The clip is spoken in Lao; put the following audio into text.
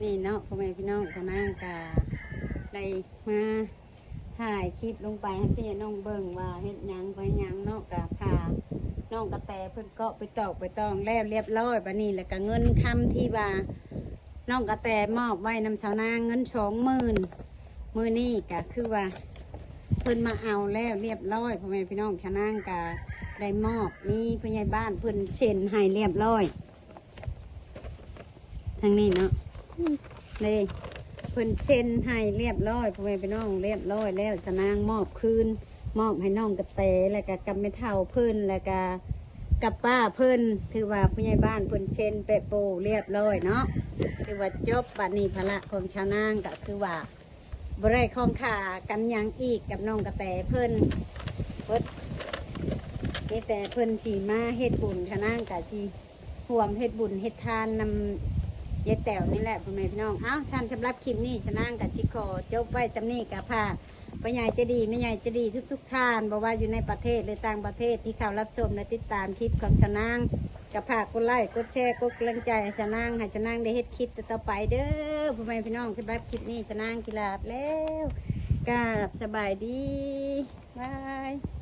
ນີ້ເນາະ ພໍ່ແມ່ພີ່ນ້ອງ ສາວນາງກະໄດ້ມາຖ່າຍຄລິບລົງໄປໃຫ້ພີ່ນ້ອງເບິ່ງວ່າເຮັດຫຍັງໄປຫຍັງເນາະ ກະຖ້ານ້ອງກະແຕເພິ່ນເກາະໄປຕອກໄປຕອງແລ້ວລຽບລ້ອຍ ບາດນີ້ແລ້ວກະເງິນຄຳທີ່ວ່ານ້ອງກະແຕມອບໄວ້ນຳສາວນາງ ເງິນສອງໝື່ນ ມື້ນີ້ກະຄືວ່າເພິ່ນມາເອົາແລ້ວລຽບລ້ອຍ ພໍ່ແມ່ພີ່ນ້ອງ ສາວນາງກະໄດ້ມອບ ມີຜູ້ໃຫຍ່ບ້ານເພິ່ນເຊັນໃຫ້ລຽບລ້ອຍ ທາງນີ້ເນາະ ເດ້ ເພິ່ນເຊັນໃຫ້ລຽບລ້ອຍ ພໍ່ແມ່ພີ່ນ້ອງ ລຽບລ້ອຍແລ້ວ ສາວນາງມອບຄືນ ມອບໃຫ້ນ້ອງກະແຕ ແລ້ວກະກັບແມ່ເຖົ້າເພິ່ນ ແລ້ວກະກັບປ້າເພິ່ນ ຖືວ່າຜູ້ໃຫຍ່ບ້ານເພິ່ນເຊັນແປະໂປ້ລຽບລ້ອຍເນາະ ຖືວ່າຈົບ ບາດນີ້ພາລະຂອງສາວນາງກະຄືວ່າ ບໍ່ໄດ້ຂ້ອງຄາກັນຫຍັງອີກກັບນ້ອງກະແຕເພິ່ນ ເບິດ ມີແຕ່ເພິ່ນຊິມາເຮັດບຸນ ສາວນາງກະຊິຮ່ວມເຮັດບຸນເຮັດທານນຳຍາຍແຕ໋ວນີ້ແຫຼະ ພໍ່ແມ່ພີ່ນ້ອງ. ເອົ້າ ຊັ້ນສຳລັບຄລິບນີ້ ສາວນາງກະຊິຂໍຈົບໄວ້ສ່ຳນີ້ ກະຝາກພໍ່ໃຫຍ່ໃຈດີ ແມ່ໃຫຍ່ໃຈດີທຸກໆທ່ານ ບໍ່ວ່າຢູ່ໃນປະເທດ ຫຼື ຕ່າງປະເທດ ທີ່ເຂົ້າຮັບຊົມ ແລະ ຕິດຕາມຄລິບຂອງສາວນາງ ກະຝາກກົດໄລ້ ກົດແຊ ກົດກຳລັງໃຈໃຫ້ສາວນາງ ໃຫ້ສາວນາງໄດ້ເຮັດຄລິບຕໍ່ໆໄປເດີ ພໍ່ແມ່ພີ່ນ້ອງ. ສຳລັບຄລິບນີ້ ສາວນາງຊິລາໄປແລ້ວ ກາບສະບາຍດີ ບາຍ.